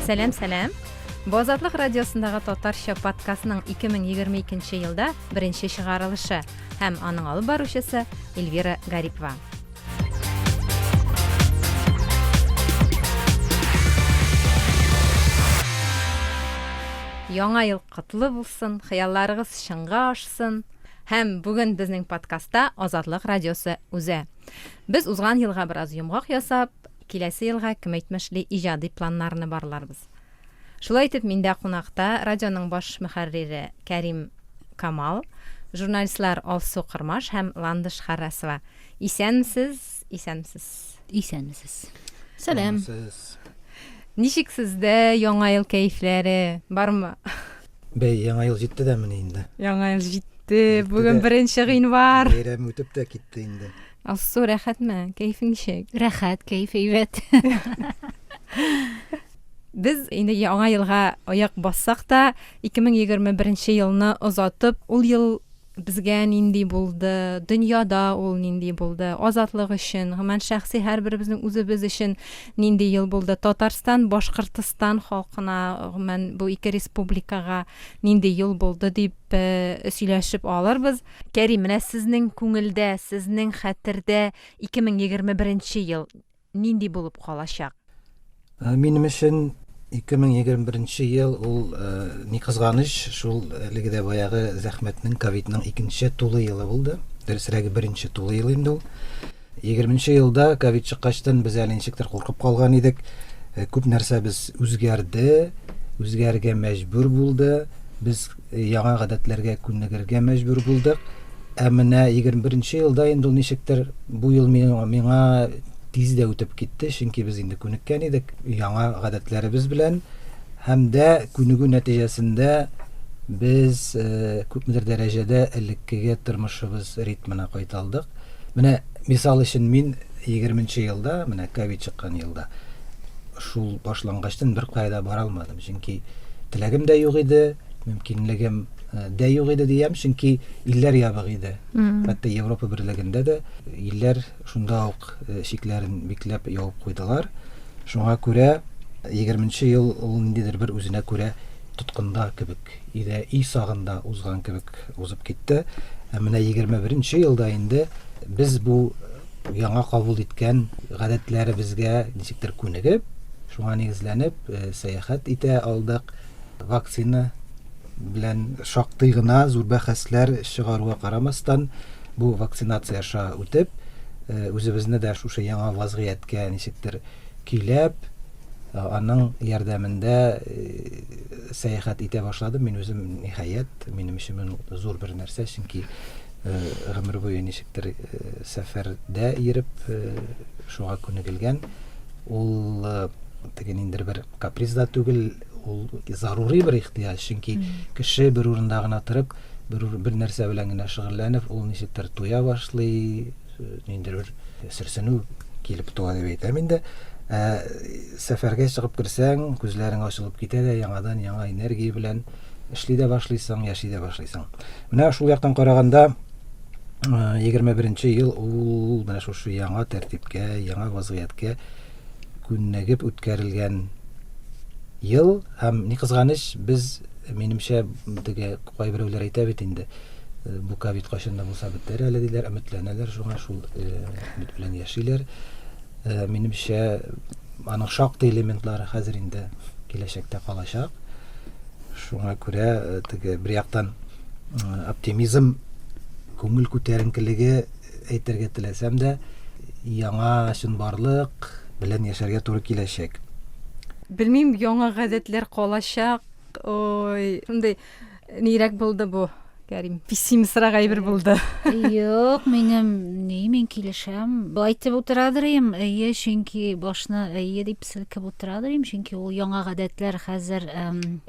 Сәлам, сәлам. Бу Азатлык радиосындагы татарча подкастның 2022 елда беренче чыгарылышы һәм аның алып баручысы Эльвира Гарипова. Яңа ел котлы булсын, хыялларыгыз чынга ашсын. Һәм бүген безнең подкастта Азатлык радиосы үзе. Без узган елга бераз йомгак ясап, киләсе елга, кем әйтмешли, иҗади планнарны барларбыз. Шулай итеп, миндә кунакта радионың баш мөхәррире Кәрим Камал, журналистлар Алсу Кырмаш һәм Ландыш Харрасова. Исәнмесез, исәнмесез. Исәнмесез. Сәлам. Ничек сездә Яңа ел кәефләре бармы? Бәй, Яңа ел җитте дә мени инде? Яңа ел җитте. Бүген беренче гыйнвар. Бәйрәм үтеп тә китте инде. Алсу, рәхәтме? Кәефең ничек? Рәхәт, кәеф әйбәт. Без инде яңа елга аяк бассак та, 2021 елны озатып, ул ел безгә нинди булды, дөньяда ул нинди булды, азатлык өчен, гомумән шәхси һәрберебезнең үзебез өчен нинди ел булды, Татарстан, Башкортстан халкына, гомумән бу ике республикага нинди ел булды дип э, сөйләшеп алырбыз. Кәрим, менә сезнең күңелдә, сезнең хәтердә 2021 ел нинди булып калачак? Э, минем өчен 2021 ел ул э, ни кызганыч, шул әлеге дә баягы зәхмәтнең ковидның икенче тулы елы булды. Дөресрәге беренче тулы ел инде ул. 20 елда ковид чыккачтан без әле ничектер куркып калган идек. Э, күп нәрсәбез үзгәрде, үзгәрергә мәҗбүр булды. Без яңа гадәтләргә күнегергә мәҗбүр булдык. Ә менә 21 елда инде ул ничектер бу ел миңа, миңа тиз дә үтеп китте, чөнки без инде күнеккән идек яңа гадәтләребез белән һәм дә күнегү нәтиҗәсендә без э, күпмедер дәрәҗәдә элеккеге тормышыбыз ритмына кайта алдык. Менә мисал өчен мин 20 елда, менә ковид чыккан елда шул башлангачтан беркая да бара алмадым, чөнки теләгем дә юк иде, мөмкинлегем э, дә юк иде диям, чөнки илләр ябык иде. Хәтта Европа берлегендә дә илләр шунда ук э, чикләрен бикләп ябып куйдылар. Шуңа күрә 20 ел ул ниндидер бер үзенә күрә тоткында кебек, өйдә өй сагында узган кебек узып китте. Ә менә 21 елда инде без бу яңа кабул иткән гадәтләребезгә ничектер күнегеп, шуңа нигезләнеп э, сәяхәт итә алдык. Вакцина белән шактый гына зур бәхәсләр чыгаруга карамастан, бу вакцинация аша үтеп, э, үзебезне дә шушы яңа вазгыятькә ничектер көйләп, э, аның ярдәмендә сәяхәт итә башладым. Мин үзем ниһаять, минем өчен зур бер нәрсә, чөнки гомер буе ничектер сәфәрдә йөреп, шуңа күнегелгән. Ул теге ниндидер бер каприз да түгел, ул зарури бер ихтыяҗ, чөнки кеше бер урында гына торып, бер, бер нәрсә белән генә шөгыльләнеп, ул ничектер туя башлый, ниндидер бер сөрсенү килеп туа дип әйтәм инде. Ә сәфәргә чыгып керсәң, күзләрең ачылып китә дә, яңадан яңа энергия белән эшли дә башлыйсың, яши дә башлыйсың. Менә шул яктан караганда, 21 ел ул менә шушы яңа тәртипкә, яңа вазгыятькә күнегеп үткәрелгән ел һәм ни кызганыч, без минемчә теге кайберәүләр әйтә бит инде, э, бу ковид кайчан да булса бетәр әле диләр, өметләнәләр шуңа, шул э, өмет белән яшиләр. Э, минемчә, аның шактый элементлары хәзер инде киләчәктә калачак. Шуңа күрә э, теге бер яктан э, оптимизм, күңел күтәренкелеге әйтергә теләсәм дә, яңа чынбарлык белән яшәргә туры киләчәк. Белмим, яңа гадәтләр калачак. Ой, шундый нирәк булды бу. Кәрим, пессимистрак әйбер булды. Юк, минем ни, мин килешәм. Болай итеп утырадыр идем, әйе, чөнки башны әйе дип селкеп утырадыр идем, чөнки ул яңа гадәтләр хәзер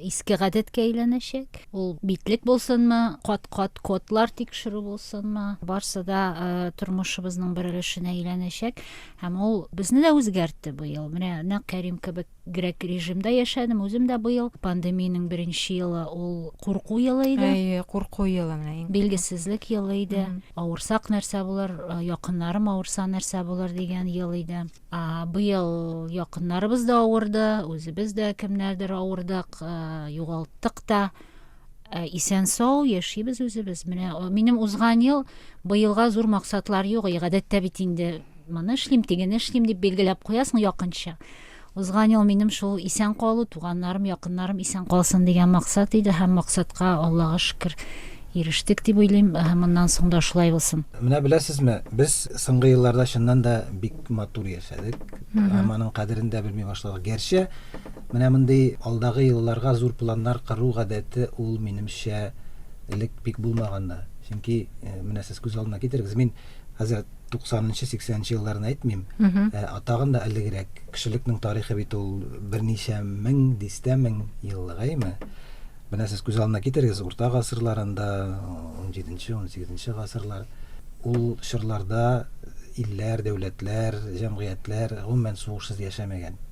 иске гадәткә әйләнәчәк. Ул битлек булсынмы, кат-кат кодлар тикшерү булсынмы, барсы да э, тормышыбызның бер өлешенә әйләнәчәк. Һәм ул безне дә үзгәртте быел. Менә нәкъ Кәрим кебек. Грек режимда яшәдем үзем дә быел. Пандемиянең беренче елы ул курку елы иде. Әйе, курку елы менә иң. Билгесезлек елы иде. Авырсак нәрсә булыр, якыннарым авырса нәрсә булыр дигән ел иде. Быел якыннарыбыз да авырды, үзебез дә кемнәрдер авырдык, югалттык та. Исән-сау яшибез үзебез. Менә минем узган ел быелга зур максатлар юк. Гадәттә бит инде моны эшлим, тегене эшлим дип билгеләп куясың якынча. Узган ел минем шул исән калу, туганнарым, якыннарым исән калсын дигән максат иде һәм максатка Аллага шөкер ирештек дип уйлыйм. Һәм моннан соң да шулай булсын. Менә беләсезме, без соңгы елларда чыннан да бик матур яшәдек. Һәм аның кадерен дә белми башладык. Гәрчә Менә мондый алдагы елларга зур планнар кору гадәте ул, минемчә, элек бик булмаган да. Чөнки, менә сез күз алдына китерегез, мин хәзер туксанынчы, сиксәненче елларны әйтмим, ә тагын да элегрәк. Кешелекнең тарихы бит ул берничә мең, дистә мең еллык, әйеме? Менә сез күз алдына китерегез, урта гасырларында, унҗиденче, унсигезенче гасырлар, ул чорларда илләр, дәүләтләр, җәмгыятьләр, гомумән, сугышсыз яшәмәгән.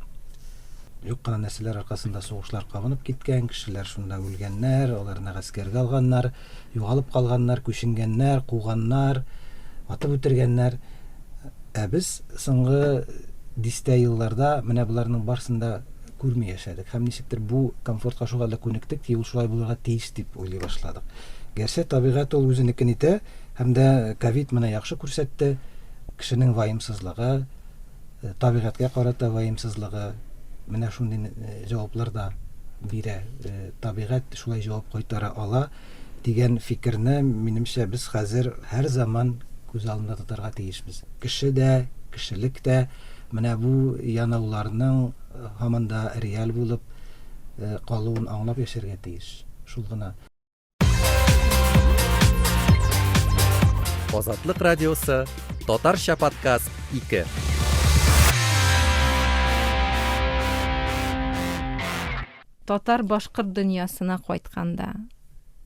Юк кына нәрсәләр аркасында сугышлар кабынып киткән, кешеләр шунда үлгәннәр, аларны гаскәргә алганнар, югалып калганнар, күченгәннәр, куганнар, атып үтергәннәр. Ә без соңгы дистә елларда менә боларның барысын да күрми яшәдек һәм ничектер бу комфортка шулкадәр күнектек ки, ул шулай булырга тиеш дип уйлый башладык. Гәрчә табигать ул үзенекен итә һәм дә ковид моны яхшы күрсәтте. Кешенең ваемсызлыгы, табигатькә карата ваемсызлыгы менә шундый җаваплар да бирә. Табигать шулай җавап кайтара ала дигән фикерне, минемчә, без хәзер һәр заман күз алдында тотарга тиешбез. Кеше дә, кешелек тә менә бу янауларның һаман да реаль булып калуын аңлап яшәргә тиеш. Шул гына. Азатлык радиосы, татарча подкаст 2. Татар-башкорт дөньясына кайтканда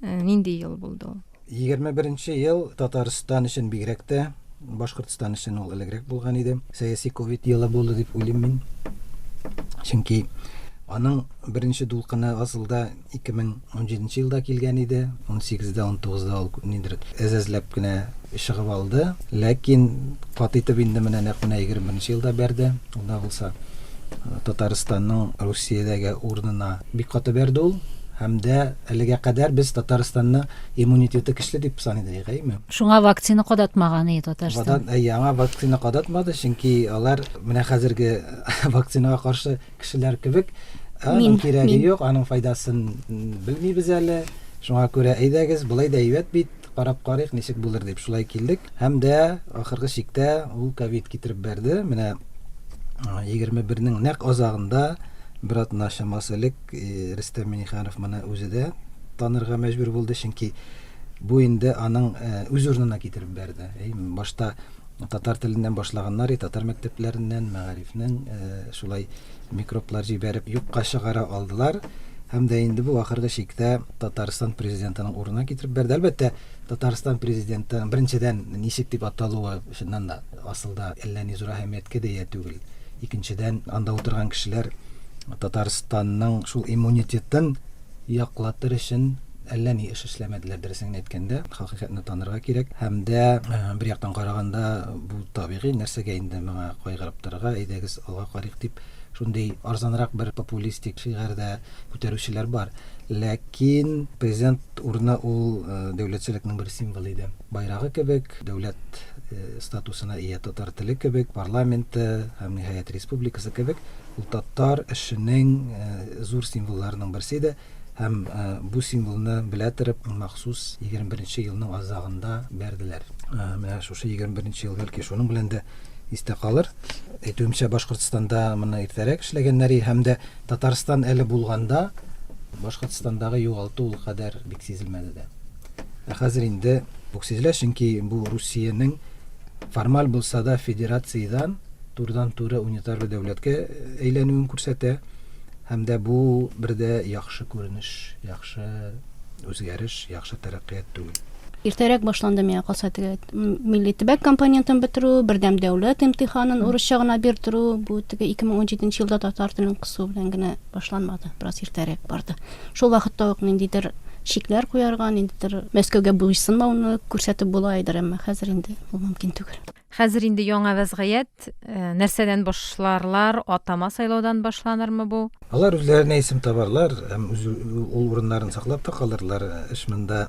нинди ел булды ул? 21 нче ел Татарстан өчен бигрәк тә, Башкортстан өчен ул элегрәк булган иде. Сәяси ковид елы булды дип уйлыйм мин. Чөнки аның беренче дулкыны асылда 2017 елда килгән иде. 18-дә, 19-да ул нидер әз-әзләп кенә чыгып алды. Ләкин каты итеп инде менә нәкъ менә 21 елда бәрде. Ул да булса Татарстанның Русиядәге урынына бик каты бәрде ул. Һәм дә әлегә кадәр без Татарстанны иммунитеты көчле дип саный идек, әйеме? Шуңа вакцина кадатмаган ие Татарстан. Кадат, әйе, аңа вакцина кадатмады, чөнки алар менә хәзерге вакцинага каршы кешеләр кебек, аның кирәге юк, аның файдасын белмибез әле. Шуңа күрә әйдәгез, болай да әйбәт бит, карап карыйк, ничек булыр дип шулай килдек. Һәм дә ахыргы чиктә ул ковид китереп бәрде. Менә 21-нең нәкъ азагында бер атна чамасы элек Рөстәм Миңнеханов моны үзе дә танырга мәҗбүр булды, чөнки бу инде аның үз урынына китереп бәрде. Башта татар теленнән башлаганнар, татар мәктәпләреннән, мәгарифнең шулай микроблар җибәреп юкка чыгара алдылар. Һәм дә инде бу ахыргы чиктә Татарстан президентының урынына китереп бәрде. Әлбәттә, Татарстан президенты беренчедән ничек дип аталуы чыннан да асылда әллә ни зур әһәмияткә дә ия түгел. Икенчедән, анда утырган кешеләр Татарстанның шул иммунитетын яклатыр өчен әллә ни эш эшләмәделәр, дөресен генә әйткәндә, хакыйкатьне танырга кирәк. Һәм дә бер яктан караганда бу табигый, нәрсәгә инде моңа кайгырып торырга, әйдәгез алга карыйк дип, шундый арзанрак бер популистик шигарь дә күтәрүчеләр бар. Ләкин президент урыны ул дәүләтчелекнең бер символы иде. Байрагы кебек, дәүләт статусына ия татар теле кебек, парламенты һәм, ниһаять, республикасы кебек, ул татар эшенең зур символларының берсе иде. Һәм бу символны белә торып, махсус 21 нче елның азагында бәрделәр. Менә шушы 21 нче ел бәлки шуның белән дә истә калыр. Әйтүемчә, Башкортстанда моны иртәрәк эшләгәннәр һәм дә Татарстан әле булганда Башкортстандагы югалту ул кадәр бик сизелмәде дә. Ә хәзер инде бу сизелә, чөнки бу Русиянең формаль булса да федерациядән турыдан-туры унитарлы дәүләткә әйләнүен күрсәтә. Һәм дә бу бер дә яхшы күренеш, яхшы үзгәреш, яхшы тәрәккыят түгел. Иртәрәк башланды миңа калса теге милли төбәк компонентын бетерү, бердәм дәүләт имтиханын урысча гына бирдерү, бу теге 2017 елда татар телен кысу белән генә башланмады, бераз иртәрәк барды. Шул вакытта ук ниндидер чикләр куярга, ниндидер Мәскәүгә буйсынмауны күрсәтеп була иде, әмма хәзер инде ул мөмкин түгел. Хәзер инде яңа вәзгыять, нәрсәдән башларлар, атама сайлаудан башланырмы бу? Алар үзләренә исем табарлар һәм үз ул урыннарын саклап та калырлар. Эш монда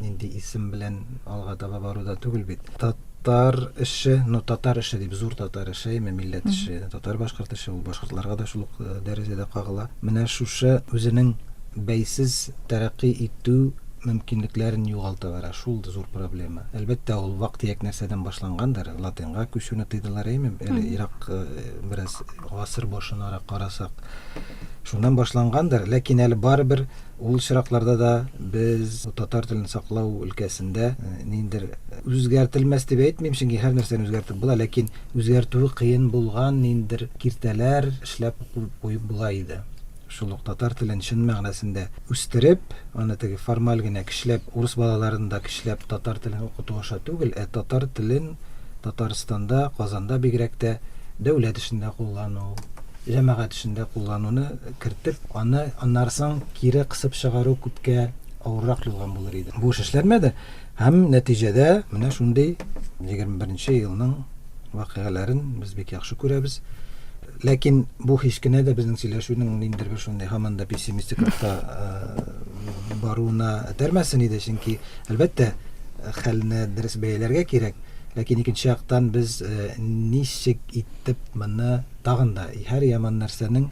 нинди исем белән алга таба баруда түгел бит. Татар эше, ну татар эше дип зур татар эше, әйме милләт эше, татар-башкорт эше, ул башкортларга да шул ук дәрәҗәдә кагыла. Менә шушы үзенең бәйсез тәрәккый итү мөмкинлекләрен югалта бара. Шул зур проблема. Әлбәттә, ул вак-төяк нәрсәдән башлангандыр. Латинга күчүне тыйдылар, әйме? Әле ерак бераз гасыр башынарак карасак, шуннан башлангандыр. Ләкин әле барыбер ул очракларда да без татар телен саклау өлкәсендә ниндидер үзгәртелмәс дип әйтмим, чөнки һәр нәрсәне үзгәртеп була, ләкин үзгәртүе кыен булган ниндидер киртәләр эшләп куеп була иде. Шул ук татар телен чын мәгънәсендә үстереп, аны теге формаль генә көчләп, урыс балаларын да көчләп татар телен укыту аша түгел, ә татар телен Татарстанда, Казанда бигрәк тә дәүләт эшендә куллану, җәмәгать эшендә куллануны кертеп, аны аннары соң кире кысып чыгару күпкә авыррак булган булыр иде. Бу эш эшләнмәде һәм нәтиҗәдә менә шундый 21 нче елның вакыйгаләрен без бик яхшы күрәбез. Ләкин бу һич кенә дә безнең сөйләшүнең ниндидер бер шундый һаман да пессимистик рухта баруына этәрмәсен иде, чөнки, әлбәттә, хәлне дөрес бәяләргә кирәк. Ләкин икенче яктан без ничек итеп моны тагын да һәр яман нәрсәнең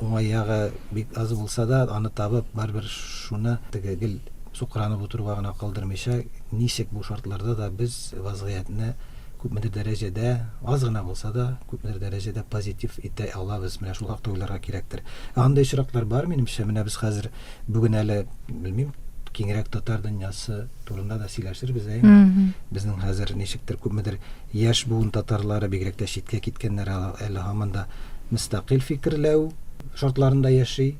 уңай ягы бик аз булса да, аны табып, барыбер шуны теге гел сукранып утыруга гына калдырмыйча, ничек бу шартларда да без вазгыятьне күпмедер дәрәҗәдә, аз гына булса да, күпмедер дәрәҗәдә позитив итә алабыз. Менә шул хакта уйларга кирәктер. Ә андый очраклар бар, минемчә. Менә без хәзер бүген әле, белмим, киңрәк татар дөньясы турында да сөйләшербез, әйеме? Безнең хәзер ничектер күпмедер яшь буын татарлары, бигрәк тә читкә киткәннәр әле һаман да мөстәкыйль фикерләү шартларында яши.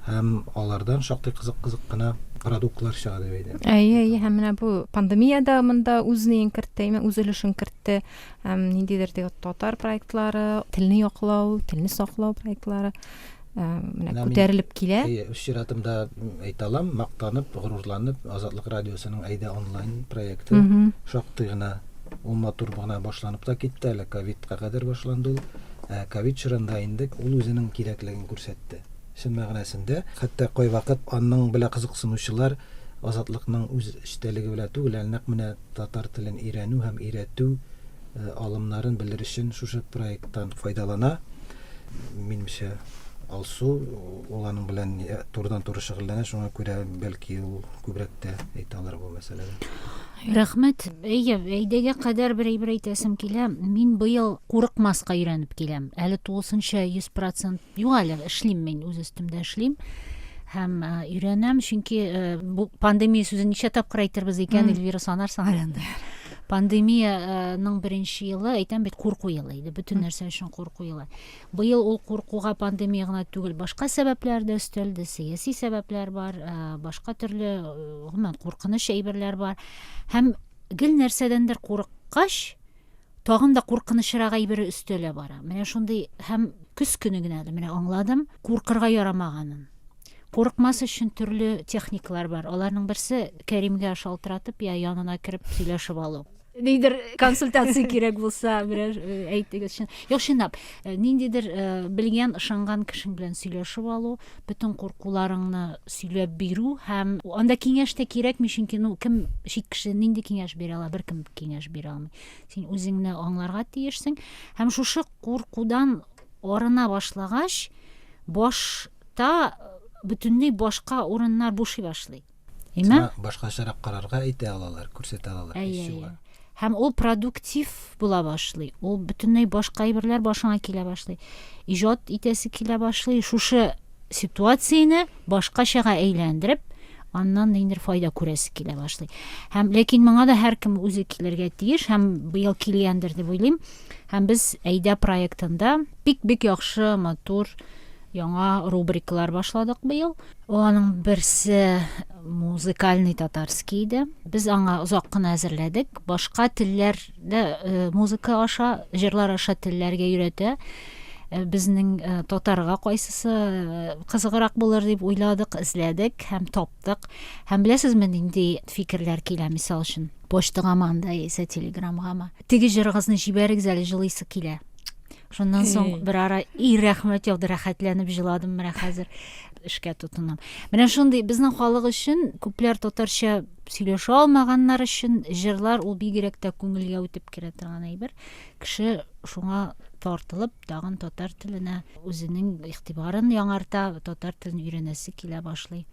Һәм алардан шактый кызык-кызык кына продуктлар чыга дип әйтәм. Әйе, әйе, һәм менә бу пандемия дә монда үз ниен кертте, әйме, үз өлешен кертте. Һәм ниндидер теге татар проектлары, телне яклау, телне саклау проектлары э, менә күтәрелеп килә. Әйе, үз чиратымда әйтә алам, мактанып, горурланып, Азатлык радиосының Әйдә онлайн проекты шактый гына ул матур гына башланып та китте, әле ковидка кадәр башланды ул. Ә ковид чорында инде ул үзенең кирәклеген күрсәтте. Чын мәгънәсендә, хәтта кайвакыт аның белән кызыксынучылар Азатлыкның үз эчтәлеге белән түгел, ә нәкъ менә татар телен өйрәнү һәм өйрәтү алымнарын белер өчен шушы проекттан файдалана. Минемчә, Алсу ул аның белән турыдан-туры шөгыльләнә, шуңа күрә, бәлки, ул күбрәк тә әйтә алыр бу мәсьәләдә. Рәхмәт. Әйе, әйдәгә кадәр бер әйбер әйтәсем килә. Мин быел курыкмаска өйрәнеп киләм. Әле тулысынча 100% юк әле, эшлим мин, үз өстемдә эшлим. Һәм э, өйрәнәм, чөнки э, бу пандемия сүзен ничә тапкыр әйтербез икән, Эльвира санарсың әле анда. Пандемияның беренче елы, әйтәм бит, курку елы иде. Бөтен нәрсә өчен курку елы. Быел ул куркуга пандемия гына түгел, башка сәбәпләр дә өстәлде, сәяси сәбәпләр бар, э, башка төрле, э, гомумән, куркыныч әйберләр бар. Һәм гел нәрсәдәндер курыккач, тагын да куркынычрак әйбере өстәлә бара. Менә шундый һәм көз көне генә әле менә аңладым, куркырга ярамаганын. Курыкмас өчен төрле техникалар бар. Аларның берсе Кәримгә шалтыратып я янына кереп сөйләшеп алу. Нидер консультация кирәк булса, берәр э, әйтегез. Чын. Юк, чынлап, э, ниндидер э, белгән, ышанган кешең белән сөйләшеп алу, бөтен куркуларыңны сөйләп бирү һәм анда киңәш тә кирәкми, чөнки ну кем чит кеше нинди киңәш бирә ала, беркем киңәш бирә алмый. Син үзеңне аңларга тиешсең һәм шушы куркудан арына башлагач, башта бөтенләй башка урыннар бушый башлый. Әйме? Сиңа башкачарак карарга әйтә алалар, күрсәтә алалар һич югы. Һәм ул продуктив була башлый. Ул бөтенләй башка әйберләр башыңа килә башлый. Иҗат итәсе килә башлый. Шушы ситуацияне башкачага әйләндереп, аннан ниндидер файда күрәсе килә башлый. Һәм ләкин моңа да һәркем үзе килергә тиеш һәм быел килгәндер дип уйлыйм. Һәм без Әйдә проектында бик-бик яхшы, матур. Яңа рубрикалар башладык быел. Ул аның берсе музыкальный татарский иде. Без аңа озак кына әзерләдек. Башка телләрдә э, музыка аша, җырлар аша телләргә өйрәтә. Э, безнең э, татарга кайсысы кызыграк булыр дип уйладык, эзләдек һәм таптык. Һәм беләсезме, нинди фикерләр килә, мисал өчен, почтагамы анда яисә телеграмгамы? Теге җырыгызны җибәрегез әле, җылыйсы килә. Шуннан соң бер ара и рәхмәт яуды, рәхәтләнеп җыладым менә хәзер эшкә тотынам. Менә шундый безнең халык өчен күпләр татарча сөйләшә алмаганнар өчен җырлар ул бигрәк тә күңелгә үтеп керә торган әйбер. Кеше шуңа тартылып, тагын татар теленә үзенең игътибарын яңарта, татар телен өйрәнәсе килә башлый.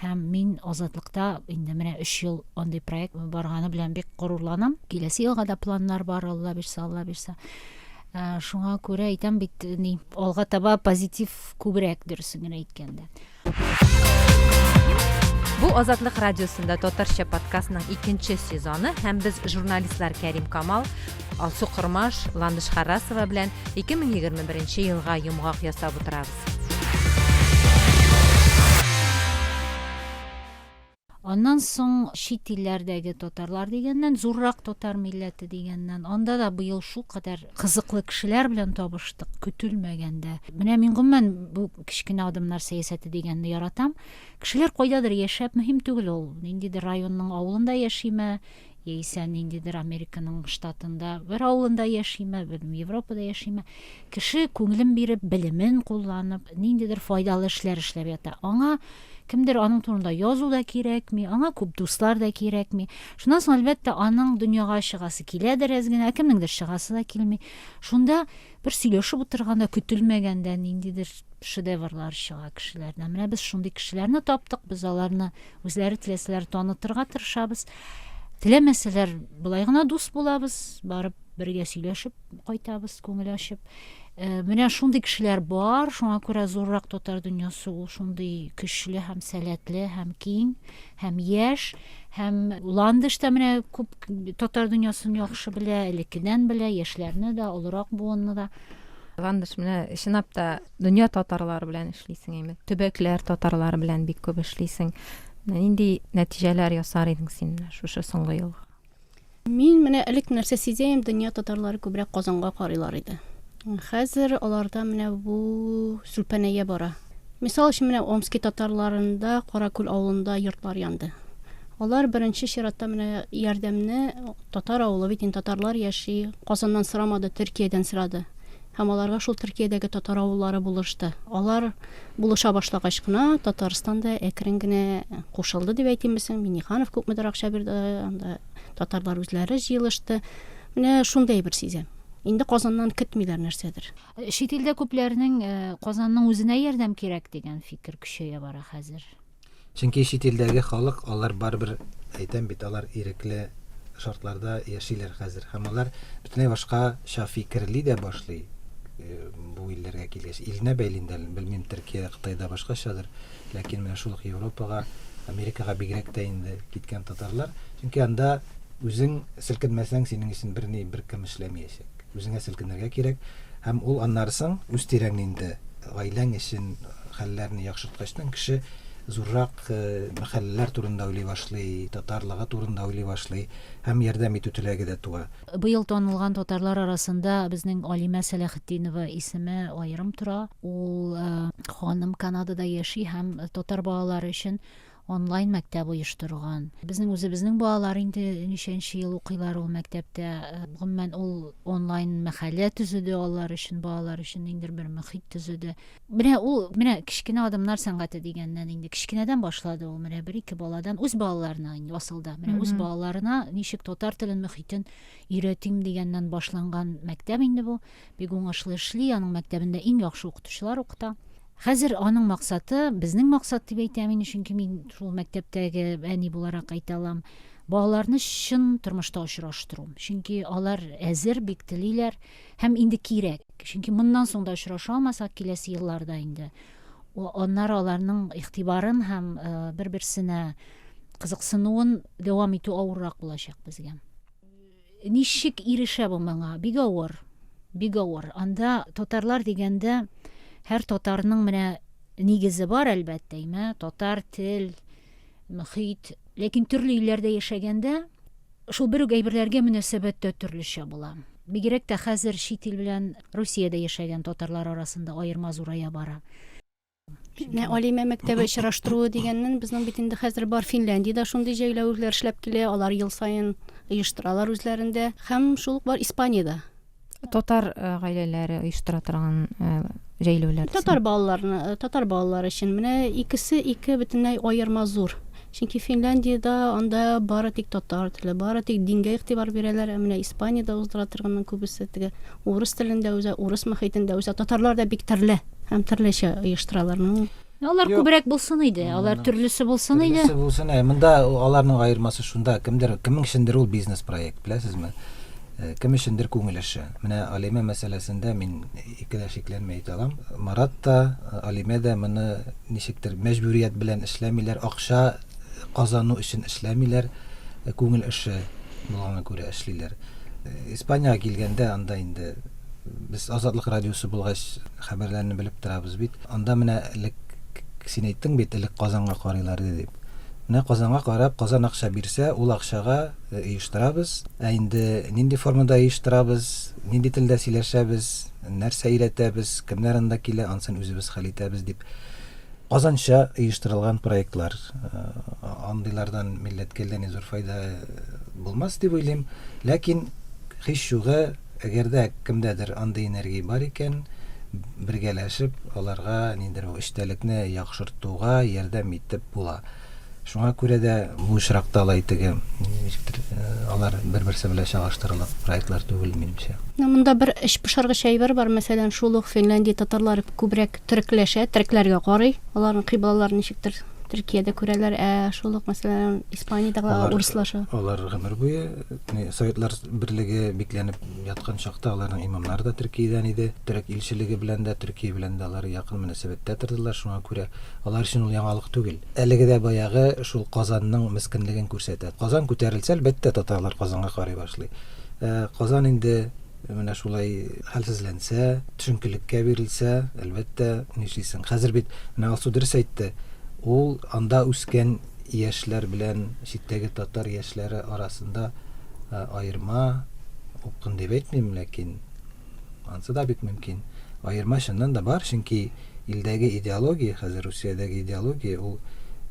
Һәм мин Азатлыкта инде менә өч ел андый проект барганы белән бик горурланам. Киләсе елга да планнар бар, Алла бирсә, Алла бирсә. Ә, шуңа күрә әйтәм бит, ни, алга таба позитив күбрәк, дөресен генә әйткәндә. Бу Азатлык радиосында татарча подкастның икенче сезоны һәм без журналистлар Кәрим Камал, Алсу Кормаш, Ландыш Харрасова белән 2021 елга йомгак ясап утырабыз. Аннан соң чит илләрдәге татарлар дигәннән, зуррак татар милләте дигәннән, анда да быел шулкадәр кызыклы кешеләр белән табыштык, көтелмәгәндә. Менә мин гомумән бу кечкенә адымнар сәясәте дигәнне яратам. Кешеләр кайдадыр яшәп, мөһим түгел ул, ниндидер районның авылында яшиме, яисә ниндидер Американың штатында бер авылында яшиме, белмим, Европада яшиме. Кеше күңелен биреп, белемен кулланып, ниндидер файдалы эшләр эшләп ята. Аңа кемдер аның турында язу да кирәкми, аңа күп дуслар да кирәкми. Шуннан соң, әлбәттә, аның дөньяга чыгасы киләдер әз генә, ә кемнеңдер чыгасы да килми. Шунда бер сөйләшеп утырганда, көтелмәгәндә ниндидер шедеврлар чыга кешеләрдән. Менә без шундый кешеләрне таптык, без аларны Үзләре теләсәләр танытырга тырышабыз. Теләмәсәләр, болай гына дус булабыз, барып бергә сөйләшеп кайтабыз, күңел ачып. Э, менә шундый кешеләр бар, шуңа күрә зуррак татар дөньясы ул шундый көчле һәм сәләтле һәм киң һәм яшь һәм Ландыш та менә күп татар дөньясын яхшы белә, элеккедән белә, яшьләрне дә, олырак буынны да. Ландыш, менә чынлап та Дөнья татарлары белән эшлисең әйме? Төбәкләр татарлары белән бик күп эшлисең. Менә нинди нәтиҗәләр ясар идең син менә шушы соңгы елга? Мин менә элек нәрсә сизәем, дөнья татарлары күбрәк Казанга карыйлар иде. Хәзер аларда менә бу сүлпәнәя бара. Мисал өчен, менә Омски татарларында Каракүл авылында йортлар янды. Алар беренче чиратта менә ярдәмне татар авылы бит инде татарлар яши, Казаннан сорамады, Төркиядән сорады. Һәм аларга шул Төркиядәге татар авыллары булышты. Алар булыша башлагач кына Татарстан да әкрен генә кушылды дип әйтимме соң, Миңнеханов күпмедер акча бирде, анда татарлар үзләре җыелышты. Менә шундый әйбер сизәм. Инде Казаннан көтмиләр нәрсәдер. Чит илдә күпләрнең Казанның үзенә ярдәм кирәк дигән фикер көчәя бара хәзер. Чөнки чит илдәге халык, алар барыбер, әйтәм бит, алар ирекле шартларда яшиләр хәзер. Һәм алар бөтенләй башкача фикерли дә башлый бу илләргә килгәч. Иленә бәйле инде әле, белмим, Төркия, Кытайда башкачадыр. Ләкин менә шул ук Европага, Америкага бигрәк тә инде киткән татарлар. Чөнки анда үзең селкенмәсәң, синең өчен берни, беркем эшләмиячәк. Үзеңә селкенергә кирәк. Һәм ул аннары соң үз тирәңне инде, гаиләң өчен хәлләрне яхшырткачтан кеше зуррак мәхәлләләр турында уйлый башлый, татарлыгы турында уйлый башлый һәм ярдәм итү теләге дә туа. Быел танылган татарлар арасында безнең Алимә Сәләхетдинова исеме аерым тора. Ул ханым Канадада яши һәм татар балалары өчен онлайн мәктәп оештырган. Безнең үзебезнең балалар инде ничәнче ел укыйлар ул мәктәптә. Гомумән, ул онлайн мәхәллә төзеде алар өчен, балалар өчен ниндидер бер мохит төзеде. Менә ул, менә кечкенә адымнар сәнгате дигәннән инде кечкенәдән башлады ул, менә бер-ике баладан, үз балаларына инде асылда, менә үз балаларына ничек татар телен, мохитен өйрәтим дигәннән башланган мәктәп инде бу. Бик уңышлы эшли, аның мәктәбендә иң яхшы укытучылар укыта. Хәзер аның максаты, безнең максат дип әйтәм инде, чөнки мин шул мәктәптәге әни буларак әйтә алам, балаларны чын тормышта очраштыру. Чөнки алар әзер, бик телиләр һәм инде кирәк. Чөнки моннан соң да очраша алмасак, киләсе елларда инде аннары аларның игътибарын һәм э, бер-берсенә кызыксынуын дәвам итү авыррак булачак безгә. Ничек ирешә бу моңа? Бик авыр. Бик авыр. Анда татарлар дигәндә, Һәр татарның менә нигезе бар, әлбәттә, әйме, татар тел, мөхит. Ләкин төрле илләрдә яшәгәндә шул бер үк әйберләргә мөнәсәбәт тә төрлечә була. Бигрәк тә хәзер чит ил белән Русиядә яшәгән татарлар арасында аерма зурая бара. Менә Алимә мәктәбе очраштыруы дигәннән безнең бит инде хәзер бар Финляндиядә шундый җәйләүләр эшләп килә, алар ел саен оештыралар үзләрендә. Һәм шул ук бар Испаниядә. Татар э, гаиләләре оештыра торган э, җәйләүләр. Татар балаларны, э, татар балалары өчен менә икесе ике бөтенләй аерма зур. Чөнки Финляндиядә анда бары тик татар теле, бары тик дингә игътибар бирәләр, ә менә Испаниядә уздыра торганның күбесе теге урыс телендә үсә, урыс мөхитендә үсә. Татарлар да бик төрле һәм төрлечә оештыралар. Ну, Алар Юк. күбрәк булсын иде, алар төрлесе булсын иде. Төрлесе булсын. Ә монда аларның аермасы шунда, кемдер, кемнең өчендер ул бизнес проект, беләсезме? Э, кем өчендер күңел эше. Менә Алимә мәсьәләсендә мин ике дә шикләнми әйтә алам. Марат та, Алимә дә моны ничектер мәҗбүрият белән эшләмиләр, акча казану өчен эшләмиләр, э, күңел эше булганга күрә эшлиләр. Э, Испаниягә килгәндә анда инде без Азатлык радиосы булгач хәбәрләрне белеп торабыз бит. Анда менә элек син әйттең бит, элек Казанга карыйлар иде дип. Менә Казанга карап, Казан акча бирсә, ул акчага э, оештырабыз. Ә инде нинди формада оештырабыз, нинди телдә сөйләшәбез, нәрсә өйрәтәбез, кемнәр анда килә, ансын үзебез хәл итәбез дип. Казанча оештырылган проектлар. Э, андыйлардан милләткә әллә ни зур файда э, булмас дип уйлыйм. Ләкин һич югы, әгәр дә кемдәдер андый энергия бар икән, бергәләшеп аларга ниндидер эчтәлекне яхшыртуга ярдәм итеп була. Шуңа күрә дә бу очракта алай теге ничектер э, алар бер-берсе белән чагыштырырлык проектлар түгел, минемчә. Монда бер эчпошыргыч әйбер бар, мәсәлән, шул ук Финляндия татарлары күбрәк төрекләшә, төрекләргә карый, аларның кыйблаларын ничектер Төркиядә күрәләр, ә шул ук, мәсәлән, Испаниядә урыслаша. Алар гомер буе Советлар берлеге бикләнеп яткан чакта аларның имамнары да Төркиядән иде. Төрек илчелеге белән дә, Төркия белән дә алар якын мөнәсәбәттә тордылар. Шуңа күрә алар өчен ул яңалык түгел. Әлеге дә баягы шул Казанның мескенлеген күрсәтә. Казан күтәрелсә, әлбәттә, татарлар Казанга карый башлый. Ә Казан инде менә шулай хәлсезләнсә, төшенкелеккә бирелсә, әлбәттә, нишлисең. Хәзер бит, менә Алсу дөрес әйтте, ул анда үскән яшьләр белән читтәге татар яшьләре арасында аерма, упкын дип әйтмим, ләкин ансы да бик мөмкин. Аерма чыннан да бар, чөнки илдәге идеология, хәзер Русиядәге идеология, ул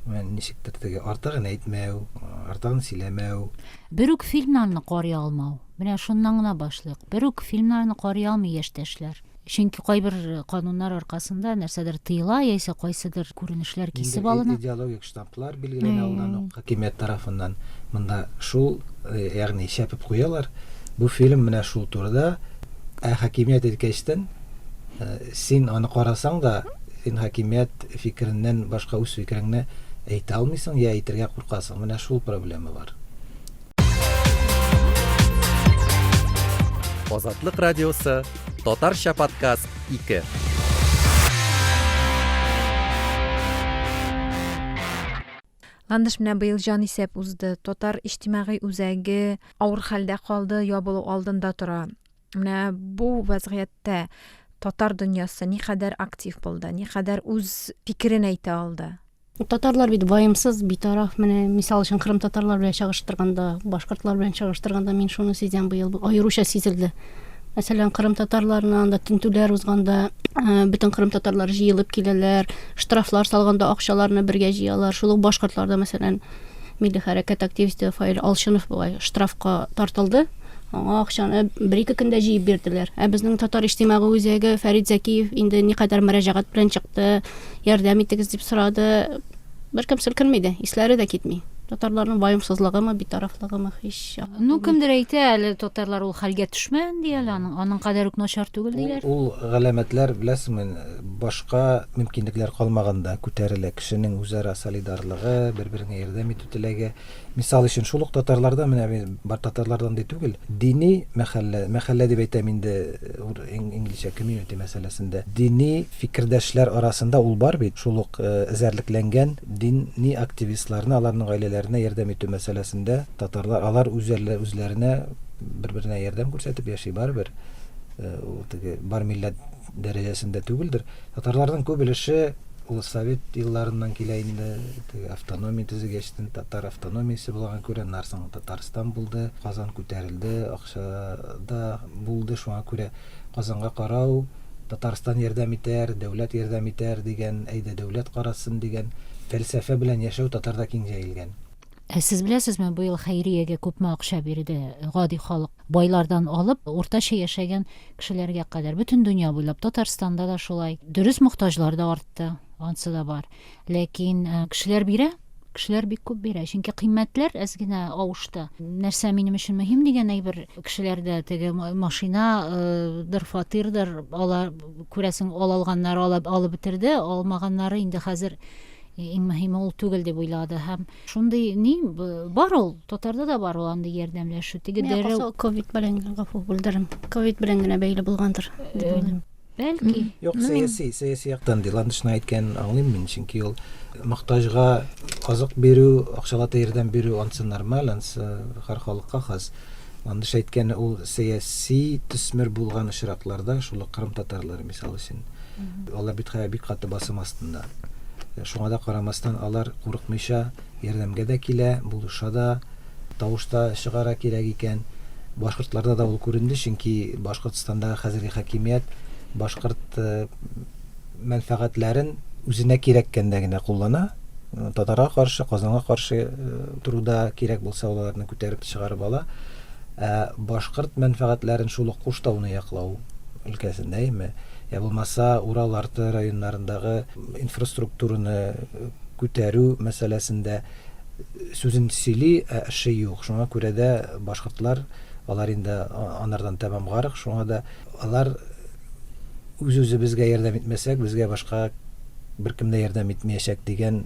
ничектер теге артыгын әйтмәү, артыгын сөйләмәү. Бер үк фильмнарны карый алмау. Менә шуннан гына башлыйк. Бер үк фильмнарны карый алмый яшьтәшләр. Чөнки кайбер кануннар аркасында нәрсәдер тыела, яисә кайсыдыр күренешләр кисеп алына. Идеологик штамплар билгеләнә алдан ук хакимият тарафыннан. Монда шул, ягъни чәпеп куялар. Бу фильм менә шул турыда. Ә хакимият әйткәчтен, син аны карасаң да, син хакимият фикереннән башка үз фикереңне әйтә алмыйсың, я әйтергә куркасың. Менә шул проблема бар. Азатлык радиосы, татарча подкаст 2. Ландыш менә быел җанисәп узды. Татар иҗтимагый үзәге авыр хәлдә калды, ябылу алдында тора. Менә бу вәзгыятьтә татар дөньясы никадәр актив булды, никадәр үз фикерен әйтә алды? Татарлар бит ваемсыз, битараф. Менә мисал өчен кырым татарлар белән чагыштырганда, башкортлар белән чагыштырганда мин шуны сизәм быел аеруча сизелде. Мәсәлән, кырым татарларына анда тентүләр узганда, э, бөтен кырым татарлары җыелып киләләр, штрафлар салганда акчаларны бергә җыялар. Шул ук башкортларда, мәсәлән, милли хәрәкәт активисты Фаил Алчынов бугай штрафка тартылды. Аңа акчаны бер-ике көндә җыеп бирделәр. Ә безнең Татар иҗтимагый үзәге Фәрит Зәкиев инде никадәр мөрәҗәгать белән чыкты, ярдәм итегез дип сорады. Беркем селкенми дә, исләре дә китми. Татарларның ваемсызлыгымы, битарафлыгымы һич. Ну, кемдер әйтә, әле татарлар ул хәлгә төшмәгән ди әле, аның, аның кадәр үк начар түгел диләр. Ул, ул галәмәтләр, беләсеңме, башка мөмкинлекләр калмаганда күтәрелә. Кешенең үзара солидарлыгы, бер-береңә ярдәм итү теләге. Мисал өчен, шул ук татарларда, менә мин бар татарлардан ди түгел, дини мәхәллә, мәхәллә дип әйтәм инде, инглизчә community мәсьәләсендә, дини фикердәшләр арасында ул бар бит, шул ук эзәрлекләнгән дини активистларны, аларның гаиләләренә ярдәм итү мәсьәләсендә татарлар, алар үзләренә бер-беренә ярдәм күрсәтеп яши барыбер. ул теге бар милләт дәрәҗәсендә түгелдер. Татарларның күп өлеше ул совет елларыннан килә инде, теге автономия төзегәчтен татар автономиясе булган күрә, аннан соң Татарстан булды, Казан күтәрелде, акча да булды, шуңа күрә Казанга карау, Татарстан ярдәм итәр, дәүләт ярдәм итәр дигән, әйдә дәүләт карасын дигән фәлсәфә белән яшәү татарда киң җәелгән. Ә сез беләсезме, быел хәйриягә күпме акча бирде гади халык? Байлардан алып, уртача яшәгән кешеләргә кадәр. Бөтен дөнья буйлап, Татарстанда да шулай. Дөрес, мохтаҗлар да артты, ансы да бар. Ләкин кешеләр бирә, кешеләр бик күп бирә. Чөнки кыйммәтләр әз генә авышты. Нәрсә минем өчен мөһим дигән әйбер кешеләрдә теге машинадыр, фатирдыр, алар, күрәсең, ала алганнары алып бетерде, алмаганнары инде хәзер иң мөһиме ул түгел дип уйлады. Һәм шундый ни бар ул, татарда да бар ул андый ярдәмләшү. Теге дәррәү ковид белән генә, гафу бүлдерем. Ковид белән генә бәйле булгандыр дип уйлыйм. Бәлки. Юк, сәяси, сәяси яктан ди. Ландышның әйткәнен аңлыйм мин, чөнки ул мохтаҗга азык бирү, акчалата ярдәм бирү ансы нормаль, ансы һәр халыкка хас. Ландыш әйткәне ул сәяси төсмер булган очракларда, шул ук кырым татарлары мисал өчен. Алар бит хәзер бик каты басым астында. Шуңа да карамастан, алар курыкмыйча ярдәмгә дә килә, булыша да, тавыш та чыгара кирәк икән. Башкортларда да ул күренде, чөнки Башкортстандагы хәзерге хакимият башкорт мәнфәгатьләрен үзенә кирәккәндә генә куллана. Татарга каршы, Казанга каршы торуда кирәк булса, ул аларны күтәреп чыгарып ала. Ә башкорт мәнфәгатьләрен шул ук Куштауны яклау өлкәсендә, әйеме? Я булмаса, Урал арты районнарындагы инфраструктураны күтәрү мәсьәләсендә сүзен сөйли, ә эше юк. Шуңа күрә дә башкортлар, алар инде анардан тәмам гарык, шуңа да алар үз-үзебезгә ярдәм итмәсәк, безгә башка беркем дә ярдәм итмәячәк дигән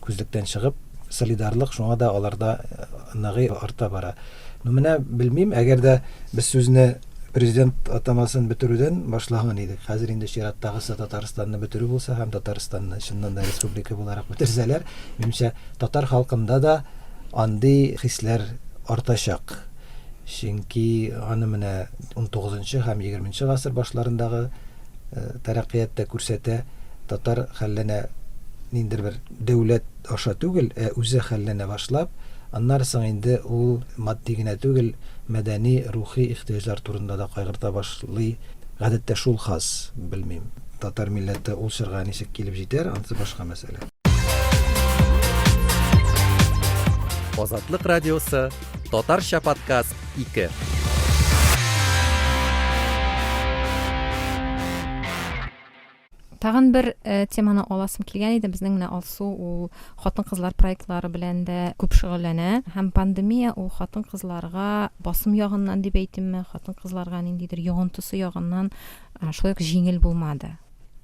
күзлектән чыгып, солидарлык шуңа да аларда ныгый, арта бара. Ну менә белмим, әгәр дә без сүзне президент атамасын бетерүдән башлаган идек. Хәзер инде чираттагысы Татарстанны бетерү булса һәм Татарстанны чыннан да республика буларак бетерсәләр, минемчә, татар халкында да андый хисләр артачак. Чөнки аны менә 19 һәм 20 гасыр башларындагы тәрәккыят тә күрсәтә, татар хәлләнә ниндидер бер дәүләт аша түгел, ә үзе хәлләнә башлап, аннары соң инде ул матди генә түгел, мәдәни, рухи ихтыяҗлар турында да кайгырта башлый. Гадәттә шул хас, белмим, татар милләте ул чорга ничек килеп җитәр, анысы башка мәсьәлә. Азатлык радиосы, татарча подкаст 2. Тагын бер э, теманы аласым килгән иде. Безнең менә Алсу ул хатын-кызлар проектлары белән дә күп шөгыльләнә. Һәм пандемия ул хатын-кызларга басым ягыннан дип әйтимме, хатын-кызларга ниндидер йогынтысы ягыннан э, шулай ук җиңел булмады.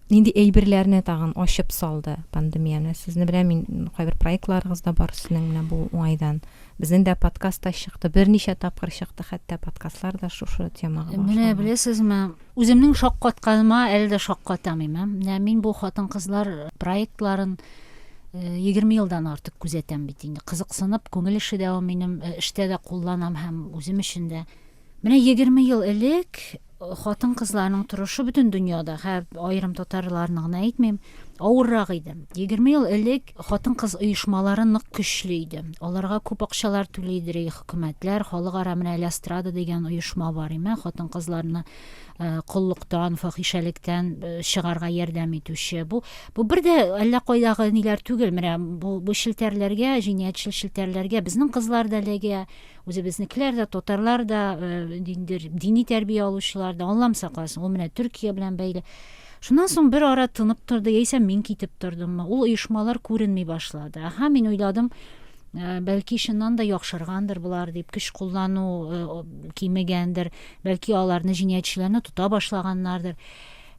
Нинди әйберләрне тагын ачып салды пандемия? Менә сезне беләм, мин кайбер проектларыгыз да бар сезнең менә бу уңайдан. Безнең дә подкаст та чыкты, берничә тапкыр чыкты хәтта подкастлар да шушы темага Менә беләсезме, Үземнең шаккатканыма әле дә шаккатам имә. Менә мин бу хатын-кызлар проектларын 20 елдан артык күзәтәм бит инде. Кызыксынып, күңел эше дә ул минем, эштә дә кулланам һәм үзем өчен дә. Менә 20 ел элек хатын-кызларның торышы бөтен дөньяда, хә аерым татарларны гына әйтмим, авыррак иде. 20 ел элек хатын-кыз оешмалары нык көчле иде. Аларга күп акчалар түлидер хөкүмәтләр, халыкара менә Ля Страда дигән оешма бар име, хатын-кызларны э, коллыктан, фахишәлектән э, чыгарга ярдәм итүче. Бу бу бер дә әллә кайдагы ниләр түгел. Менә бу бу челтәрләргә, җинаятьчел челтәрләргә безнең кызлар да эләгә, үзебезнекеләр дә, татарлар да, э, ниндидер дини тәрбия алучылар да, Аллам сакласын, ул менә Төркия белән бәйле. Шуннан соң бер ара тынып торды, яисә мин китеп тордыммы, ул оешмалар күренми башлады. Аһа, мин уйладым, Э, бәлки чыннан да яхшыргандыр болар дип, көч куллану э, кимегәндер, бәлки аларны җинаятьчеләрне тота башлаганнардыр.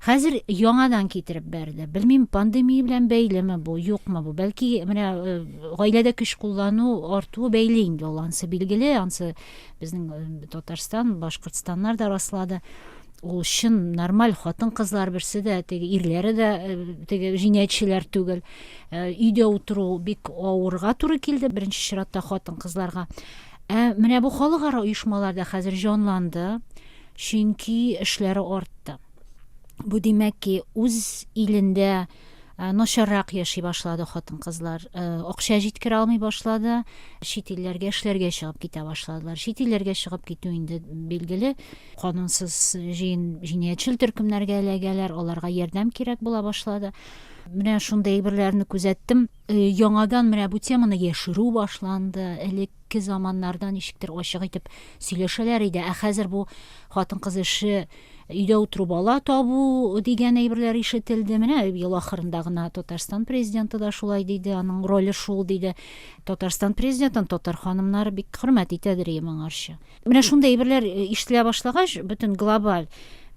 Хәзер яңадан китереп бәрде. Белмим, пандемия белән бәйлеме бу, юкмы бу? Бәлки менә э, гаиләдә көч куллану артуы бәйле инде ул, ансы билгеле, ансы безнең Татарстан, Башкортстаннар да раслады. Ул чын нормаль хатын-кызлар берсе дә, теге ирләре дә э, теге җинаятьчеләр түгел. Э, өйдә утыру бик авырга туры килде беренче чиратта хатын-кызларга. Ә менә бу халыкара оешмалар да хәзер җанланды. Чөнки эшләре артты. Бу димәк ки, үз илендә начаррак яши башлады хатын-кызлар. Акча җиткерә алмый башлады, чит илләргә эшләргә чыгып китә башладылар. Чит илләргә чыгып китү инде билгеле, канунсыз җыен җинаятьчел төркемнәргә эләгәләр, аларга ярдәм кирәк була башлады. Менә шундый әйберләрне күзәттем. Яңадан менә бу теманы яшерү башланды. Элекке заманнарда ничектер ачык итеп сөйләшәләр иде, ә хәзер бу хатын-кыз эше Өйдә утыру бала табу дигән әйберләр ишетелде. Менә ел ахырында гына Татарстан президенты да шулай диде, аның роле шул диде. Татарстан президентын татар ханымнары бик хөрмәт итәдер иде моңарчы. Менә шундый әйберләр э, ишетелә башлагач, бөтен глобаль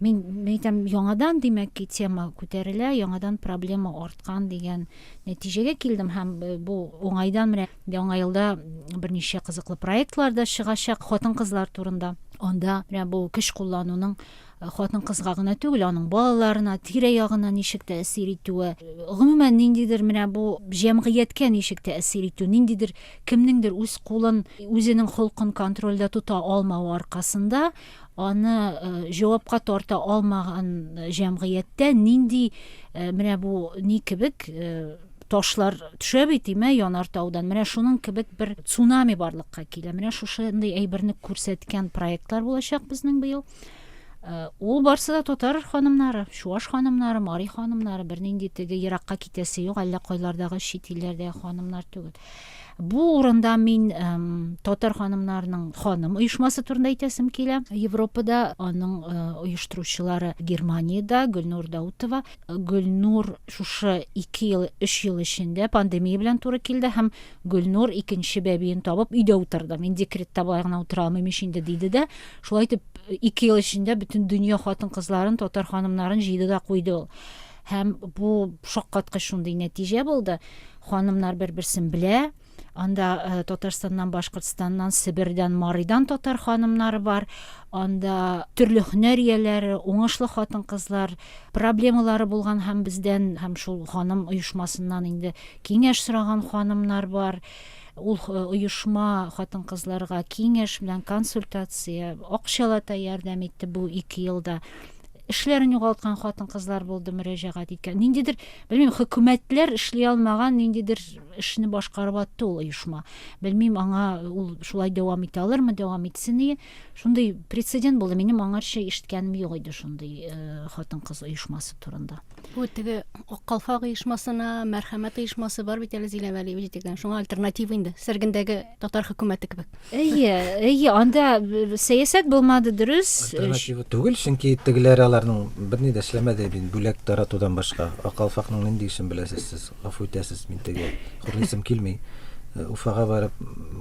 мин әйтәм, яңадан димәк ки тема күтәрелә, яңадан проблема арткан дигән нәтиҗәгә килдем һәм э, бу уңайдан менә яңа елда берничә кызыклы проектлар да чыгачак хатын-кызлар турында. Анда менә бу көч куллануның э, хатын-кызга гына түгел, аның балаларына, тирә-ягына ничек тәэсир итүе, гомумән ниндидер менә бу җәмгыятькә ничек тәэсир итү, ниндидер кемнеңдер үз кулын, үзенең холкын контрольдә тота алмавы аркасында аны э, җавапка тарта алмаган э, җәмгыятьтә нинди менә бу ни кебек ташлар төшә бит име янар таудан. Менә шуның кебек бер цунами барлыкка килә. Менә шушындый әйберне күрсәткән проектлар булачак безнең быел. Э, ул барсы да татар ханымнары, чуаш ханымнары, мари ханымнары, бернинди теге еракка китәсе юк, әллә кайлардагы чит илләрдәге ханымнар түгел. Бу урында мин эм, татар ханымнарының ханым оешмасы турында әйтәсем килә. Европада аның э, оештыручылары Германиядә Гөлнур Даутова. Гөлнур шушы 2 ел, 3 ел эчендә пандемия белән туры килде һәм Гөлнур икенче бәбиен табып өйдә утырды. Мин декретта болай гына утыра алмыйм ич инде диде дә. Шулай итеп 2 ел эчендә бөтен дөнья хатын-кызларын, татар ханымнарын җыйды да куйды ул. Һәм бу шаккаткыч шундый нәтиҗә булды. Ханымнар бер-берсен белә. Анда э, Татарстаннан, Башкортстаннан, Себердән, Марыйдан татар ханымнары бар. Анда төрле һөнәр ияләре, уңышлы хатын-кызлар, проблемалары булган һәм бездән һәм шул ханым оешмасыннан инде киңәш сораган ханымнар бар. Ул э, оешма хатын-кызларга киңәш белән консультация, акчалата ярдәм итте бу ике елда. Эшләрен югалткан хатын-кызлар булды мөрәҗәгать иткән. Ниндидер, белмим, хөкүмәтләр эшли алмаган ниндидер эшне башкарып атты ул оешма. Белмим, аңа ул шулай дәвам итә алырмы, дәвам итсен ие. Шундый прецедент булды. Минем аңарчы ишеткәнем юк иде шундый э, хатын-кыз оешмасы турында. Бу теге Ак калфак оешмасына, Мәрхәмәт оешмасы бар бит әле Зилә Вәлиева җитәкләгән. Шуңа альтернатива инде. Сәргендәге татар хөкүмәте кебек. Әйе, әйе, анда э, сәясәт булмады дөрес. Альтернатива түгел, чөнки тегеләр аларның берни дә эшләмәде бит, бүләк таратудан башка. Ак калфакның нинди эшен беләсез сез? Гафу итәсез, мин теге хурлыйсым килми. Э, Уфага барып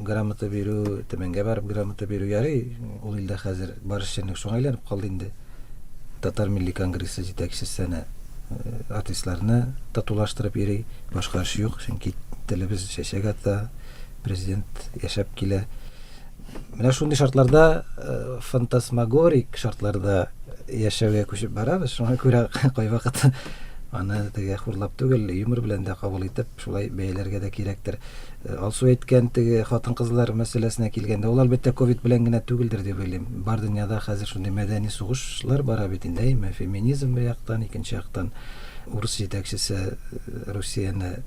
грамота бирү, Төмәнгә барып грамота бирү ярый, ул илдә хәзер бар эшчәнлек шуңа әйләнеп калды инде. Татар милли конгрессы җитәкчесе әнә э, артистларны татулаштырып йөри. Башка эш юк, чөнки телебез чәчәк ата, президент яшәп килә. Менә шундый шартларда, э, фантасмагорик шартларда яшәүгә күчеп барабыз. Шуңа күрә кайвакыт аны теге хурлап түгел, юмор белән дә кабул итеп, шулай бәяләргә дә кирәктер. Э, Алсу әйткән теге хатын-кызлар мәсьәләсенә килгәндә, ул әлбәттә ковид белән генә түгелдер дип уйлыйм. Бар дөньяда хәзер шундый мәдәни сугышлар бара бит инде, әйме, феминизм бер яктан, икенче яктан урыс җитәкчесе э, Русияне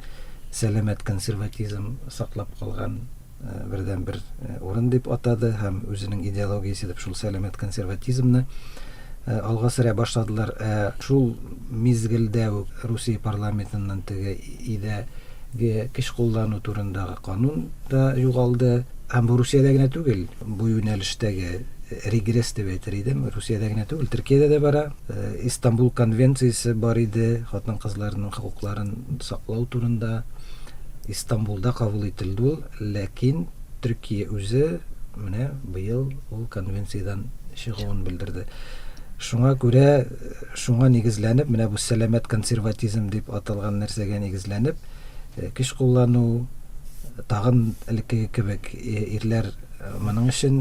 сәламәт консерватизм саклап калган э, бердәнбер э, урын дип атады һәм үзенең идеологиясе дип шул сәламәт консерватизмны э, алга сөрә башладылар. Ә шул мизгелдә үк Русия парламентыннан теге идәге көч куллану турындагы канун да югалды. Һәм бу Русиядә генә түгел, бу юнәлештәге регресс дип әйтер идем, Русиядә генә түгел, Төркиядә дә бара. Истанбул конвенциясе бар иде, хатын-кызларның хокукларын саклау турында. Истанбулда кабул ителде ул, ләкин Төркия үзе менә быел ул конвенциядән чыгуын белдерде. Шуңа күрә, шуңа нигезләнеп, менә бу сәламәт консерватизм дип аталган нәрсәгә нигезләнеп, көч куллану тагын элеккеге кебек ирләр моның өчен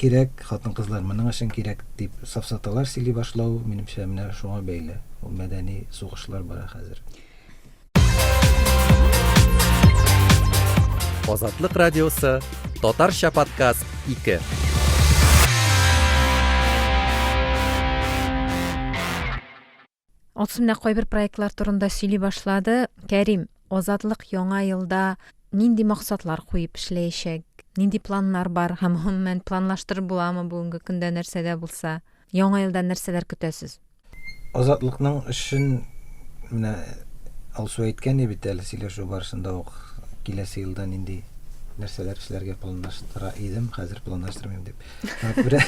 кирәк, хатын-кызлар моның өчен кирәк дип сафсаталар сөйли башлау, минемчә, менә шуңа бәйле. Ул мәдәни сугышлар бара хәзер. Азатлык радиосы Татарча подкаст 2. Алсу менә кайбер проектлар турында сөйли башлады. Кәрим, Азатлык яңа елда нинди максатлар куеп эшләячәк? Нинди планнар бар һәм гомумән планлаштырып буламы бүгенге көндә нәрсә дә булса? Яңа елдан нәрсәләр көтәсез? Азатлыкның эшен менә Алсу әйткән иде бит әле сөйләшү барышында ук киләсе елда нинди нәрсәләр эшләргә планлаштыра идем, хәзер планлаштырмыйм дип. Шуңа күрә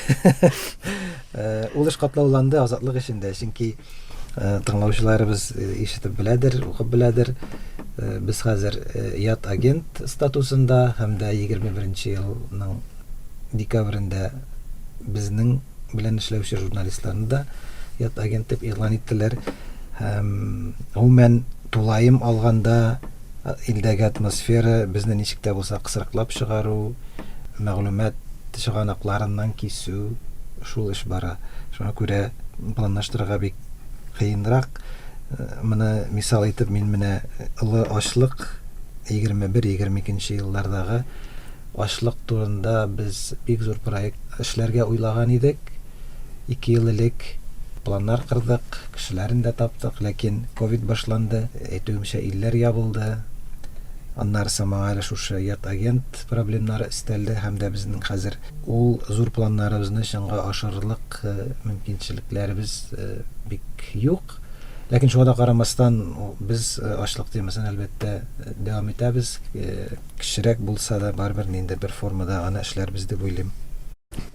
э, ул эш катлауланды Азатлык эшендә, чөнки э, тыңлаучыларыбыз э, ишетеп беләдер, укып беләдер. Без хәзер ят агент статусында һәм дә 21 елның декабрендә безнең белән эшләүче журналистларны да ят агент дип игълан иттеләр. Һәм гомумән тулаем алганда илдәге атмосфера безне ничек тә булса кысрыклап чыгару, мәгълүмат чыганакларыннан кисү, шул эш бара. Шуңа күрә планлаштырырга бик кыенрак. Моны мисал итеп мин менә олы ачлык 21-22 еллардагы ачлык турында без бик зур проект эшләргә уйлаган идек. 2 ел элек планнар кырдык, кешеләрен дә таптык, ләкин ковид башланды, әйтүемчә, илләр ябылды. Аннары соң моңа әле шушы ят агент проблемнары өстәлде һәм дә безнең хәзер ул зур планнарыбызны чынга ашырырлык мөмкинчелекләребез бик юк. Ләкин шуңа да карамастан, без ачлык темасын, әлбәттә, дәвам итәбез. Кечерәк булса да, барыбер ниндидер бер формада аны эшләрбез дип уйлыйм.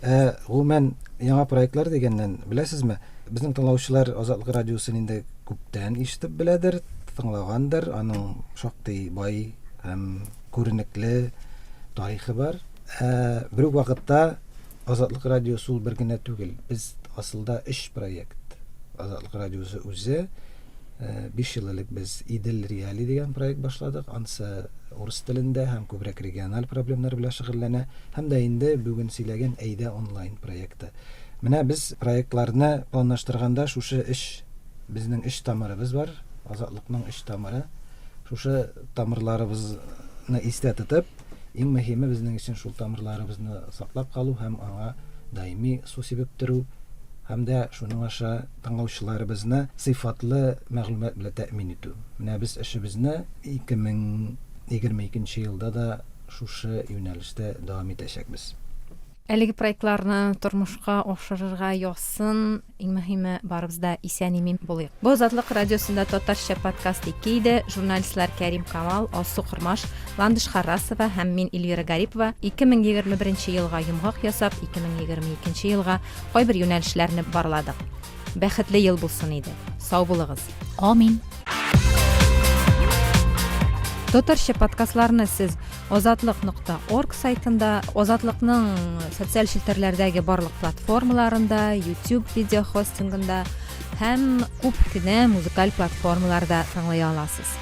Ә гомумән, яңа проектлар дигәннән, беләсезме, безнең тыңлаучылар Азатлык радиосын инде күптән ишетеп беләдер, тыңлагандыр, аның шактый бай һәм күренекле тарихы бар. Ә бер үк вакытта Азатлык радиосы ул бер генә түгел. Без асылда өч проект. Азатлык радиосы үзе, 5 ел элек без Идел Реали дигән проект башладык. Ансы урыс телендә һәм күбрәк региональ проблемнар белән шөгыльләнә. Һәм дә инде бүген сөйләгән Әйдә онлайн проекты. Менә без проектларны планлаштырганда шушы өч, безнең өч тамырыбыз бар, Азатлыкның өч тамыры. Шушы тамырларыбызны истә тотып, иң мөһиме безнең өчен шул тамырларыбызны саклап калу һәм аңа даими су сибеп тору һәм дә шуның аша тыңлаучыларыбызны сыйфатлы мәгълүмат белән тәэмин итү. Менә без эшебезне 2022 елда да шушы юнәлештә дәвам итәчәкбез. Әлеге проектларны тормышка ашырырга язсын. Иң мөһиме, барыбыз да исән-имин булыйк. Бу Азатлык радиосында татарча подкаст 2 иде. Журналистлар Кәрим Камал, Алсу Кормаш, Ландыш Харрасова һәм мин Эльвира Гарипова 2021 елга йомгак ясап, 2022 елга Кайбер юнәлешләрне барладык. Бәхетле ел булсын иде. Сау булыгыз. Амин. Татарча подкастларны сез азатлык.орг сайтында, Азатлыкның социаль челтәрләрдәге барлык платформаларында, YouTube видеохостингында һәм күп кенә музыкаль платформаларда тыңлый аласыз.